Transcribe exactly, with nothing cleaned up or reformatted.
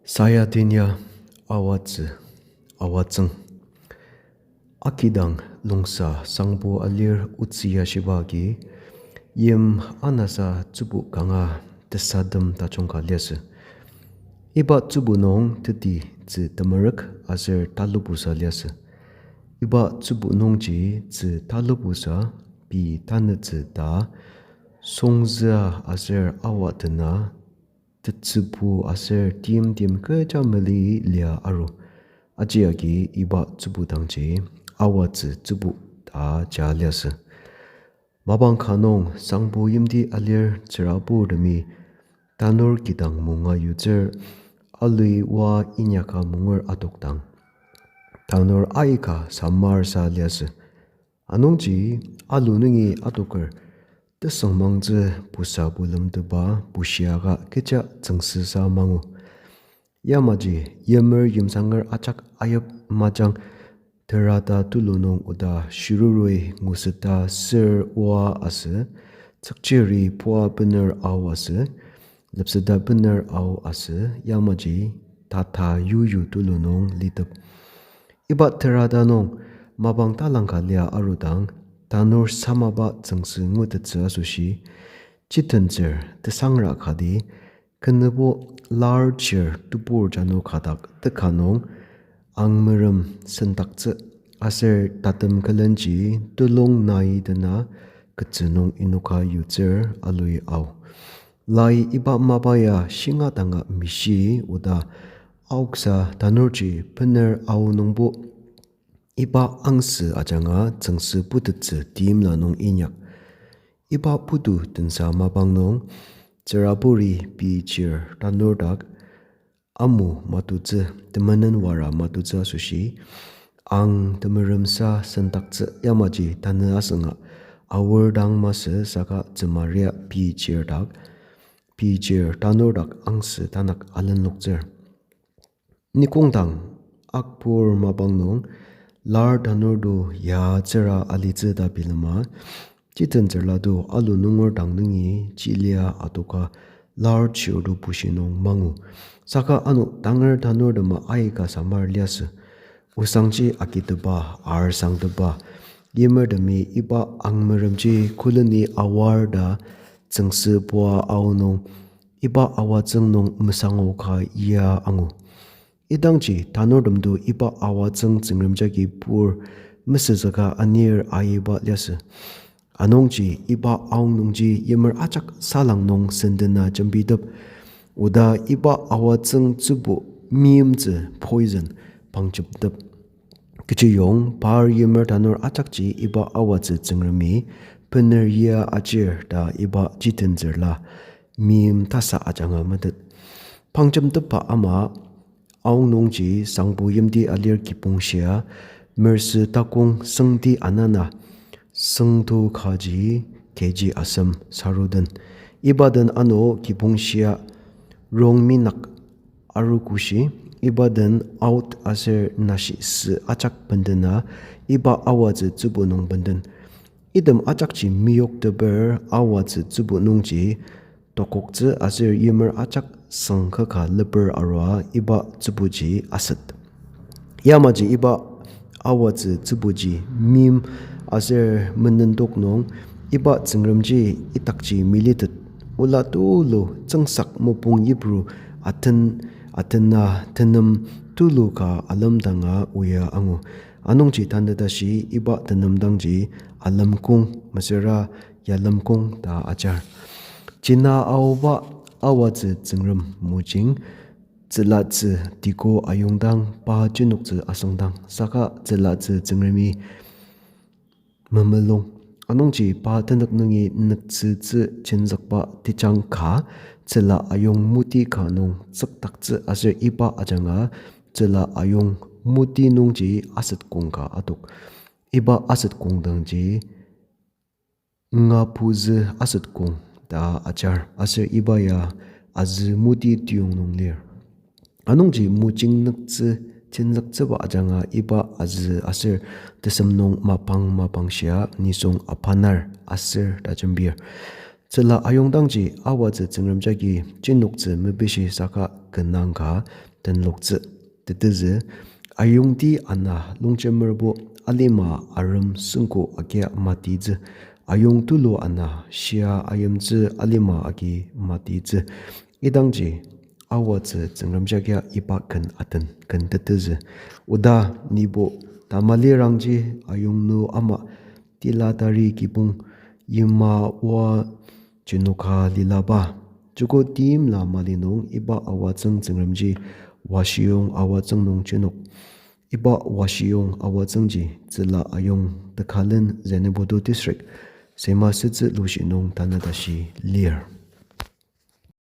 Sayadin ya awatsü, awatsüng. Akidang longsa sangbo alir otsü ya shiba agi, yim anasa tsübu kanga tesadem tajung ka liasü. Iba tsübu nung teti tzü temerük aser talupusa liasü. Iba tsübu nungji tzü talupusa, pei tanütsü ta, songzüa aser awa tena, tetsübu aser timtem kecha mali lia aru. Aji agi iba tsübu dangji awatsü tsübu ta ja liasü. Mapang ka nung sangbo yimti alir tsüraburtemi tanur kidang munga yutsür, alui oa inyaka munger adokdang, tanur aika samar sa liasü. Anungji alu nungi adoker tesüngmangtsü pusa bulemteba bushiaka kecha tsüngsüsa mangu. Yamaji yimer yimsanger ajak ayip majang terata tulu nung oda shirurui nguseta ser oa asü, tsükchiri pua bener ao asü, lepseta bener ao asü, yamaji tata yuyu tulu nung litep. Iba terata nung mapang talangka lia arudang, tanur samaba tsüngsü ngutettsü asoshi, chitentsür tesangra kati, kenübo lar chir tebur jano kadak teka nung, angmerem sendaktsü aser tatem külenji telung nai dena ketsü nung inoka yutsür alui ao. Lai iba mapa ya shinga danga mishi oda aoksa tanurji bener ao nungbo iba angsü ajanga tsüngsü putettsü timla nung inyak. Iba putu tensa mapang nung, tsüraburi pei chir tanur dak, amu matutsü, temenen wara matutsü asoshi, ang temeremsa sendaktsü yamaji tanü asünga, aor dang masü saka tsümaria pei chir dak, pei chir tanur dak angsü tanak alenloktsür. Nikongdang akpur mapang nung, lar tanur do ya tsüra alitsü ta bilema, chitentsürla do alu nunger dang nungi chilia adoka lar chir do bushi nung mangu. Saka ano tanger tanur tema aika samar liasü. Osangji agiteba, arsangteba, yimertemi iba angmeremji koleni awar ta tsüngsü pua aonung, iba awatsüng nung mesangoka ya angu. Idangji tanurtem do iba awatsüng Tsüngrem jagi pur mesüzüka anir aiba liasü. Anungji iba aonungji yimer ajak salang nung sendena jembitep. Oda iba awatsüng tsübu meimtsü poison pangjemtep. Kechiyong par yimer tanur ajakji iba awatsü Tsüngremi bener ya ajir ta iba chitentsürla meim tasa ajanga metet. Pangjemtepba ama aonungji sangbo yimti alir kibong shia, mersü takong süngti anana, süngtu kaji K G asem saruden. Iba den ano kibong shia rong minak arogoshi, iba den out aser nashi sü ajak bendena, iba awatsü tsübu nung benden. Item ajakji meyokteper awatsü tsübu nungji tokoktsü aser yimer ajak süngkaka leper arua iba tsübuji aset. Yamaji iba awatsü tsübuji meim aser menendok nung iba Tsüngremji idakji melitet ola tulu tsüngsak mopung yipru aten, atena tenem tulu ka alemdanga oya angu. Anungji tanü tashi iba tenemdangji alemkong mesüra yalemkong ta ajar. Jina aoba awatsü Tsüngrem mojing, tsülatsü tiko ayongdang pa jenoktsü asüngdang saka tsülatsü Tsüngremi memulung. Anungji pa tenük nungi nüktsütsü jenzükba tejang ka, tsüla ayong moti ka nung tsüktaktsü aser iba ajanga tsüla ayong moti nungji aset kong ka adok. Iba aset kong dangji ngapuzü aset kong ta ajar aser iba ya azü moti tiyong nung lir. Anungji mojing nüktsü jenzüktsüba ajanga iba azü aser tesem nung mapang mapang shia nisung apanar aser tajembir. Tsüla ayongdangji awatsü Tsüngrem jagi jenoktsü mepishi saka kenang ka tenloktsü tetezü, ayongti ana longjemerbo alima arem süngko agia matitsü, ayong tulu ana shia ayimtsü alima agi matitsü. Idangji awatsü Tsüngrem jagia iba ken aten ken tetezü. Oda nibo tamalirangji ayong nü ama tila tari kibong yima oa jenoka lilaba. Joko timla mali nung iba awatsüng Tsüngremji Washiyong awatsüng nung jenok. Iba Washiyong awatsüngji Tsüla ayong tekalen Zunheboto district, Sema Sütsü Lushi nung tanü tashi lir.